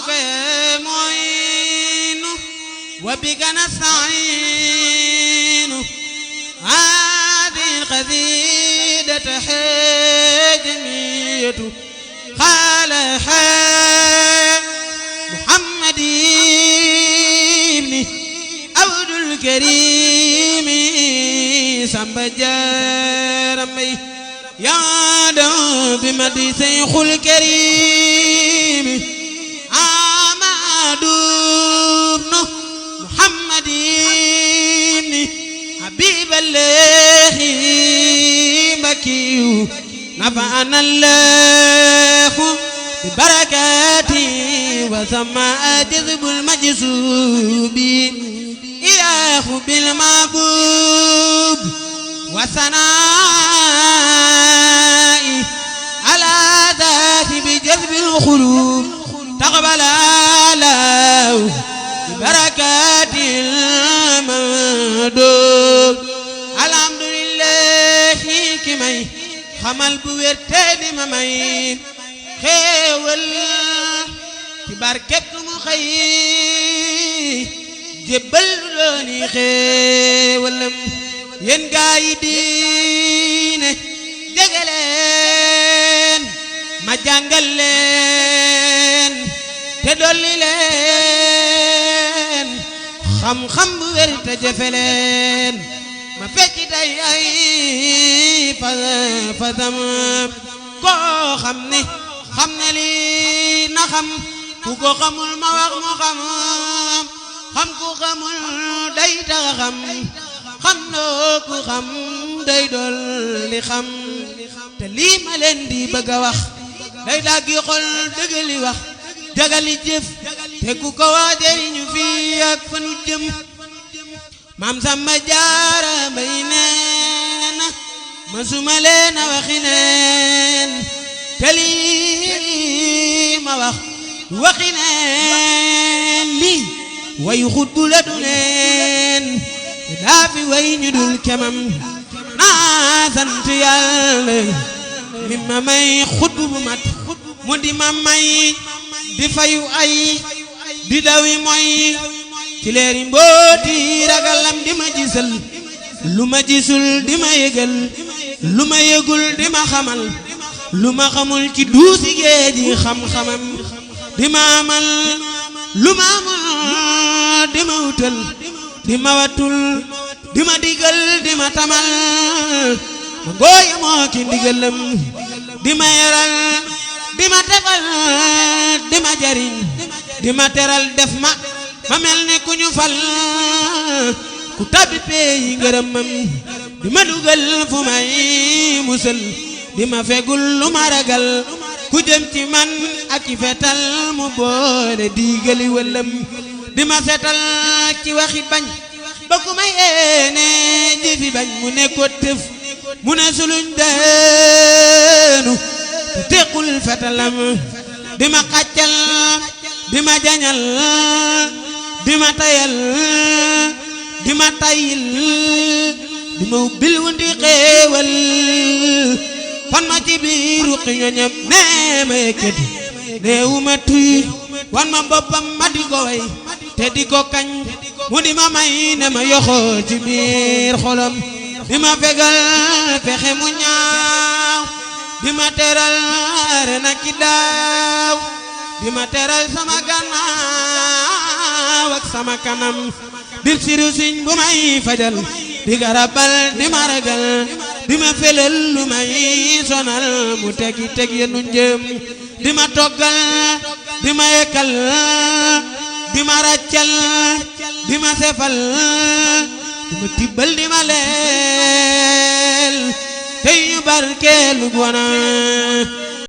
نسألك يا معين وبك نستعين هذه القصيدة حاجمية قال محمد بن عبد الكريم سمبجارمي يا دو بمدي شيخ الكريم أحمد بن محمد بن حبيب الله بكيو نفعنا الله ببركاته وسمى جذب المجذوب إله بالمحبوب وثناء على ذات بجذب القلوب تقبل الله ببركات المندوب الحمد لله كمي خمال بوير تدي ممي خيول ci barkeb mu xëy jébbal dooni xéewalam yéen gaa yi diine jege leen ma jàngal leen te dolli leen xam-xam bu wér te jëfe leen ma fecc tey ay fasam koo xam ne lii na xam ku ko xamul ma wax mu xam ku xamul day tax xam noo ku xam day dolli xam te lii ma leen di bëgg a wax day daggi xol dëggali wax jagali jëf te ku ko wax jëriñu fii ak fanu jëm Maam Samba Jaara Mbay neena masuma leen a waxi neen te lii ma wax waxi neen lii way xutbu la du neen daa fi way ñu dul kemam naa sant Yàlla mi ma may xutbu bu mat mu di ma may di fayu ay di dawi moy ci leeri mbooti ragalam di ma gisal lu ma gisul di ma yëgal lu ma yëgul di ma xamal lu ma xamul ci duusi géeji xam-xamam di ma amal lu ma amul di ma wutal di ma watul di ma digal di ma tamal ma ngooya moo ki ndigalam di ma yaral di ma tefal di ma jariñ di ma teral def ma mel ni ku ñu fal ku tabbi peeyi ngërëmam di ma dugal fu may musal di ma fegul lu ma ragal ku jëm ci man ak ci fetal mu boole digali wëlëm di ma setal ci waxi bañ ba ku may yéene jëfi bañ mu ne ko tëf mu ne suluñ deenu te tequl fetalam di ma xàccal di ma jañal di ma tayal di ma tayil di ma ubbil wundi xéewal wan ma ci biiru xiñoñam nee ma yëkkati neewu ma tuy wan ma boppam ma di ko way te di ko kañ mu di ma may ne ma yoxoo ci biir xolam di ma fegal pexe mu ñaaw di ma teral ren ak daaw di ma teral sama gannaaw ak sama kanam bir siru siñ bu may fajal di garabal di ma ragal di ma felal lu may sonal mu tegi teg yenu njëm di ma toggal di ma yekkal di ma raccal di ma sefal di ma tibbal di ma leel tey ñu barkeelu bona